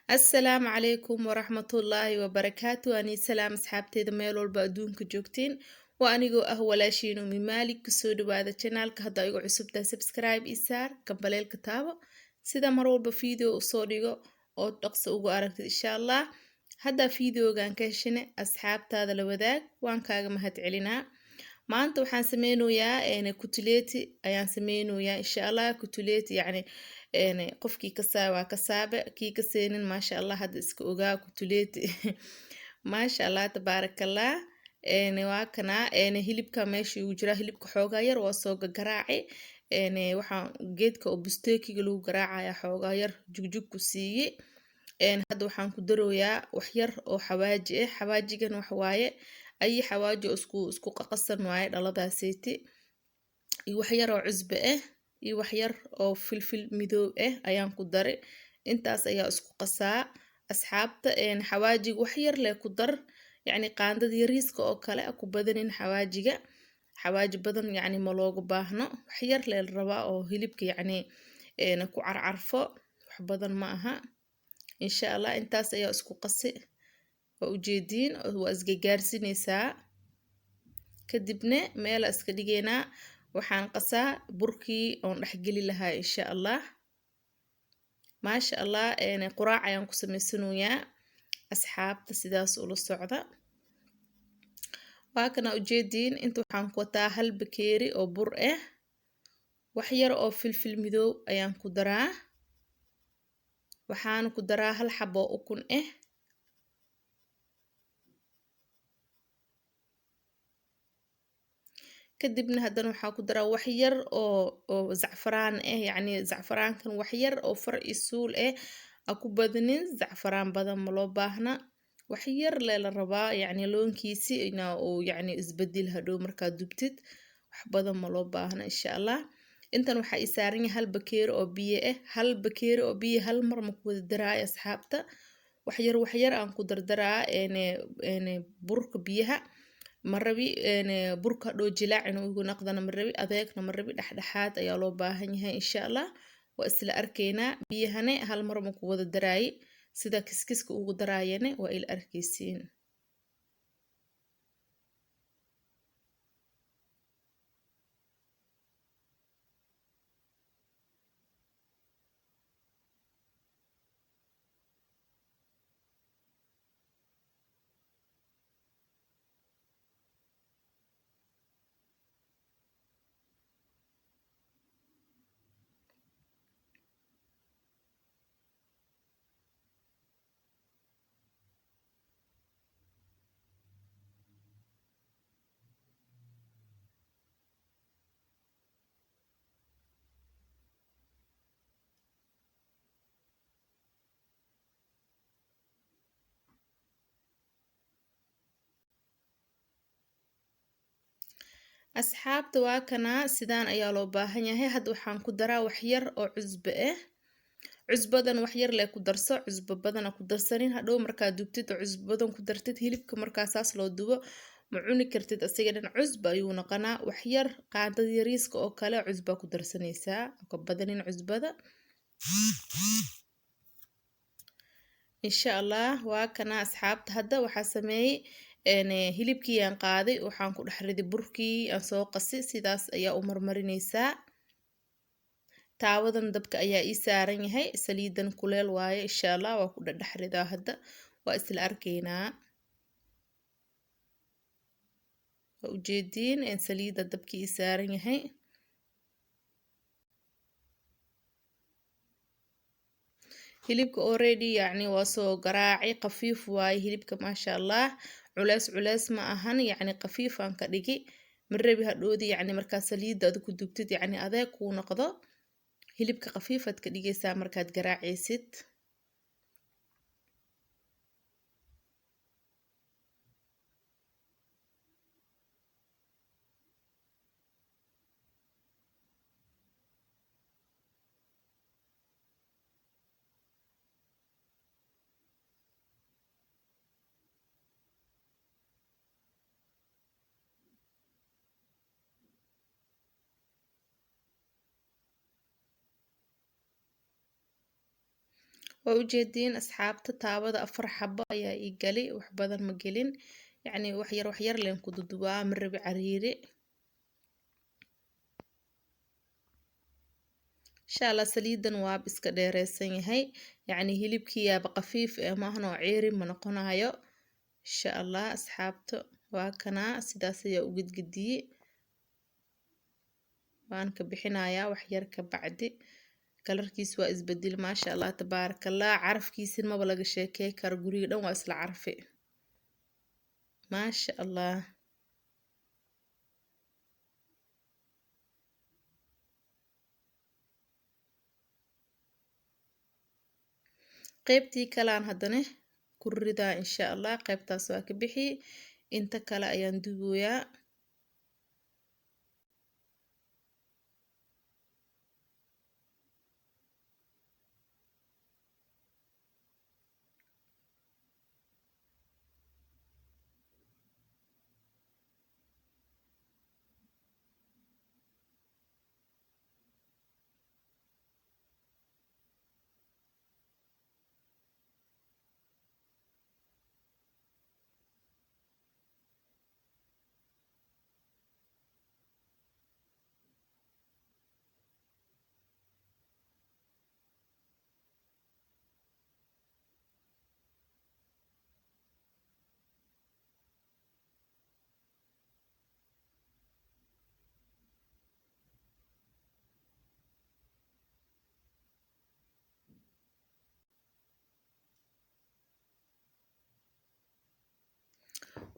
Assalaamu calaykum waraxmatullaahi wabarakaatu. Ani salaam asxaabteeda meel walba adduunka joogtiin. Waa anigoo ah walaashiin Umi Maalik. Kusoo dhawaada channelka. Hadda igu cusubtahay, subscribe ii saar, gambaleelka taabo, sida mar walba video usoo dhigo oo dhaqso ugu aragtid, insha Allah. Haddaa videogan ka heshine, asxaabtaada la wadaag, waan kaaga mahad celinaa. Maanta waxaan sameynayaa kutuleti ayaan sameynayaa, insha Allah. Kutuleti yacni qofkii kasaa waa kasaabe, kii kaseenin, maasha Allah, hadda iska ogaa kutuleti. Maasha Allah, tabaarakallah. Waa kanaa hilibka meesha igu jiraa. Hilibka xoogaa yar waa soo gagaraacay. Waxaan geedka oo busteekiga lagu garaacaya xoogaa yar jugjug ku siiyey. Hadda waxaan ku darooyaa wax yar oo xawaaji ah. Xawaajigan wax waaye ayi xawaaji oo isku qaqasan waaye dhaladaaseti, iyo wax yar oo cusbe ah, iyo wax yar oo filfil midoob ah ayaan ku daray. Intaas ayaa isku qasaa, asxaabta. Xawaajiga wax yar leh ku dar, yacni qaandada yariiska oo kale ku badanin xawaajiga. Xawaaji badan yacni ma loogu baahno, wax yar lee la rabaa oo hilibka yacni ku carcarfo, wax badan ma aha, insha Allah. Intaas ayaa isku qasi, waa ujeediin, waa isgagaarsinaysaa. Kadibna meela iska dhigeynaa. Waxaan qasaa burkii oon dhexgeli lahaa, insha Allah. Maasha Allah, quraac ayaan ku sameysanayaa, asxaabta, sidaas ula socda. Waa kana ujeediin. Inta waxaan ku wataa hal bakeeri oo bur ah. Wax yar oo filfil midoob ayaan ku daraa. Waxaan ku daraa hal xabo ukun ah. Kadibna haddana waxaa ku daraa wax yar oo zacfaraan ah, yacni zacfaraankan wax yar oo far iyo suul ah. Ha ku badanin zacfaraan badan, ma loo baahna. Wax yar lee la rabaa, yacni loonkiisi ina uu yacni isbedel hadhow markaad dubtid. Wax badan ma loo baahna, insha Allah. Intan waxaa ii saaran yahay hal bakeeri oo biyo ah. Hal bakeeri oo biyo hal mar ma ku wada daraayo, asxaabta. Wax yar wax yar aan ku dardaraa burka biyaha. Ma rabi burka hadhow jilaac inuu igu naqdana, ma rabi adeegna, ma rabi. Dhexdhexaad ayaa loo baahan yahay, insha Allah. Waa isla arkaynaa. Biyahane hal mar ma ku wada daraaye, sida kiskiska ugu daraayane waa ila arkaysiin. Asxaabta, waa kanaa, sidaan ayaa loo baahan yahay. Hadda waxaan ku daraa wax yar oo cusbe ah. Cusbadan wax yar lee ku darso, cusbo badan ku darsanin. Hadhow markaad dubtid oo cusbo badan ku dartid hilibka, markaa saas loo dubo ma cuni kartid, asiga dhan cusba ayuu noqonaa. Wax yar, qaandada yariiska oo kale cusba ku darsanaysaa, ka badanin cusbada, insha Allah. Waa kana, asxaabta. Hadda waxaa sameeyey hilibkii aan qaaday, waxaan ku dhex riday burkii aan soo qasi. Sidaas ayaa u marmarinaysaa. Taawadan dabka ayaa ii saaran yahay, saliidan kuleel waaye, insha Allah. Waa ku dhedhex ridaa hadda, waa isla arkaynaa. Waa ujeediin, saliida dabkii ii saaran yahay. Hilibka already yacni waa soo garaaci, khafiif waaye hilibka, maasha Allah. Culeys culeys ma ahan, yacni khafiif aan ka dhigi. Ma rabi hadhoodi yacni markaa saliidda ad ku dubtid yacni adeeg kuu noqdo. Hilibka khafiifaad ka dhigaysaa markaad garaacaysid. Waa ujeediin asxaabta, taabada 4 xabo ayaa ii gali, wax badan ma gelin, yacni wax yar wax yar leen ku dudubaa, ma rabi cariiri. Insha Allah saliidan waab iska dheereysan yahay, yacni hilibkii yaaba khafiif ee maahan oo ceeri ma noqonayo. Insha Allah asxaabta, waa kanaa, sidaas ayaa u gedgediyey. Waan ka bixinayaa wax yar ka bacdi. Kalarkiis waa isbedel, maasha Allah tabaarakallah. Carafkiisin maba laga sheekey karo, guriga dhan waa isla carfi, maasha Allah. Qaybtii kalaan haddana ku ridaa insha Allah. Qaybtaas waa ka bixi, inta kale ayaan duboyaa.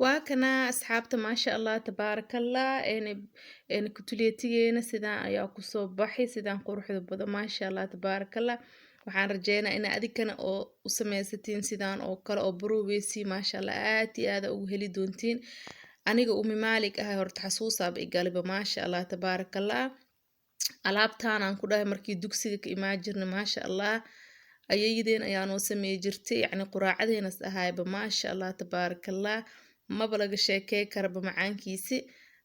Waa kana asxaabta, maasha Allah tabaarakallah. Een kutuleetigeena sidaan ayaa kusoo baxay, sidaan quruxda badan, maasha Allah tabaarakallah. Waxaan rajeynaa inaa adikana oo u sameysatiin sidaan oo kale oo baroweysi, maasha Allah, aad iyo aada ugu heli doontiin. Aniga Umi Maalik ahay, horta xasuusaaba igaliba, maasha Allah tabaarakallah. Alaabtaan aan ku dhahay markii dugsiga ka imaan jirnay, maasha Allah, ayayadeen ayaa noo sameey jirtay, yacni quraacadeenas ahayba, maasha Allah tabaarakallah, maba laga sheekey karaba macaankiisi.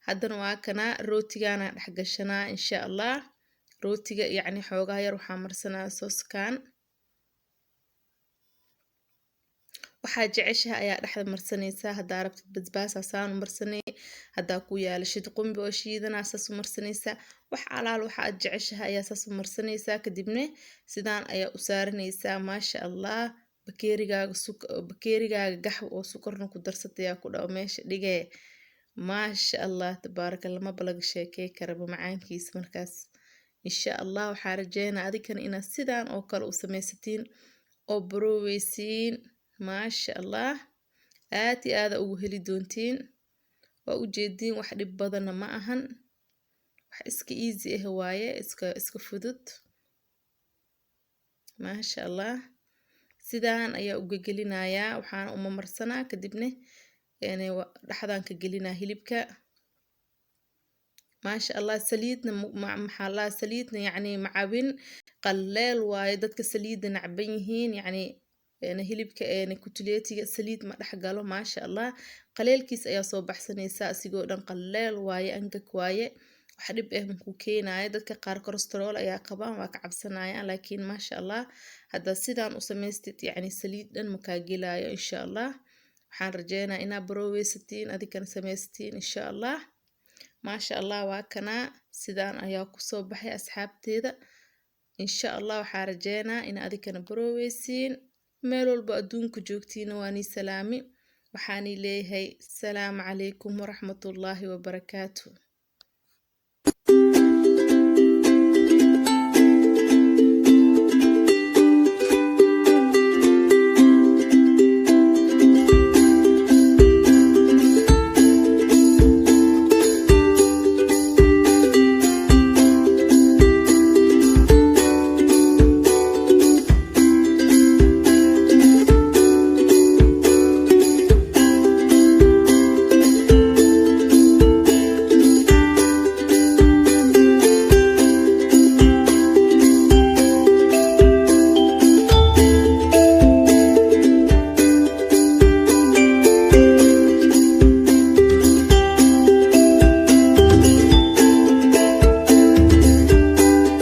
Haddana waa kana rootigaana dhex gashanaa insha Allah. Rootiga yacni xoogaa yar waxaa marsanaa sooskan. Waxaa jeceshaha ayaa dhexda marsanaysaa. Haddaa rabtid basbaas asaan u marsanay, haddaa ku yaala shid qumbi oo shiidanaa saas u marsanaysaa. Wax alaal waxa aad jeceshaha ayaa saas u marsanaysaa, kadibna sidaan ayaa u saaranaysaa, maasha Allah. Bakeerigaaga bakeerigaaga gaxwa oo sukarna ku darsatayaa ku dhaw meesha dhigee, maasha Allah tabaarakallah, maba laga sheekey karaba macaankiisa. Markaas insha Allah waxaa rajeynaa adikana inaad sidaan oo kale u sameysatiin oo baroweysiin, maasha Allah, aad iyo aada ugu heli doontiin. Waa ujeediin, wax dhib badanna ma ahan, wax iska easy ah waaye, iska fudud, maasha Allah. Sidaan ayaa uga gelinayaa, waxaana uma marsanaa, kadibna dhexdaan ka gelinaa hilibka, maasha Allah. Saliidna maxaa la saliidna yacni macawin qaleel waaye. Dadka saliidda nacban yihiin, yacni hilibka kutuleetiga saliid ma dhex galo, maasha Allah. Qaleelkiis ayaa soo baxsanaysaa, asigoo dhan qaleel waaye, angag waaye, wax dhib ah makuu keenaayo. Dadka qaar kolestarool ayaa qabaan, waa ka cabsanayaan, laakiin maasha Allah haddaad sidaan u samaystid, yacni saliid dhan makaa gelaayo insha Allah. Waxaan rajeynaa inaa baroweysatiin, adikana samaysatiin insha Allah. Maasha Allah, waa kanaa, sidaan ayaa kusoo baxay asxaabteeda. Insha Allah waxaa rajeynaa in adikana baroweysiin. Meel walba adduunka joogtiina waanii salaami, waxaanii leeyahay salaamu calaykum waraxmatullaahi wabarakaatu.